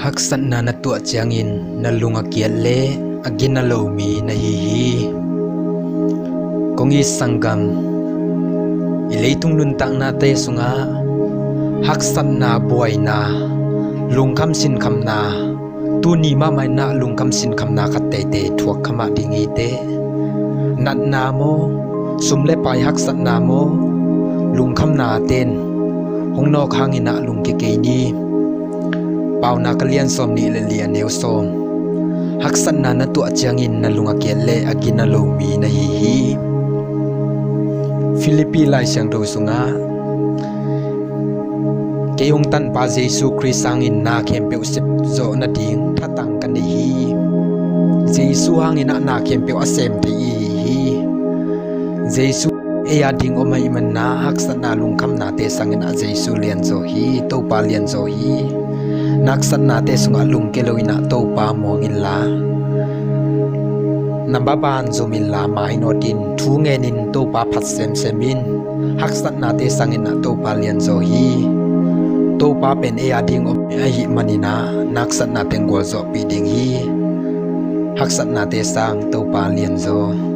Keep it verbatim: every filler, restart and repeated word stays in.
Haksatna na tuah ciangin na lung a kiat le a gina lo mi na hi hi. Kong it sanggam, i leitung nuntaknate sungah haksatna, buaina, lungkham sinkhamna, tuni mahmah in ah lungkham sinkhamna khat teitei thuak kha mah ding hi teh. Natna maw, sum le pai haksatna maw, lungkhamnate in hong nawk hangin ah lungkia kei ni. Paunak a lian sawmnih le li, a neu sawm. Haksatna na tuah ciangin na lung a kiat le a gina lo mi na hi hi. Filippi Lai Siangtho sungah, kei hong tanpa Jesu Khrist hangin na khempeuh sep zawh nading thatang ka nei hi. Jesu hangin ah na khempeuh a sem thei i hi hi. Jesu ei a ding om ahih manin ah haksatna, lungkhamnate sangin ah Jesu lianzaw hi, Topa lianzaw hi. Na haksatnate sungah lungkia lo in ah Topa muang inla, na maban zum inla, mainawt in, thu ngen in, Topa phat semsem in. Haksatnate sangin ah Topa lianzaw hi. Topa pen ei a ding om ahih manin ah na haksatna teng gualzawhpih ding hi. Haksatnate sang Topa lianzaw.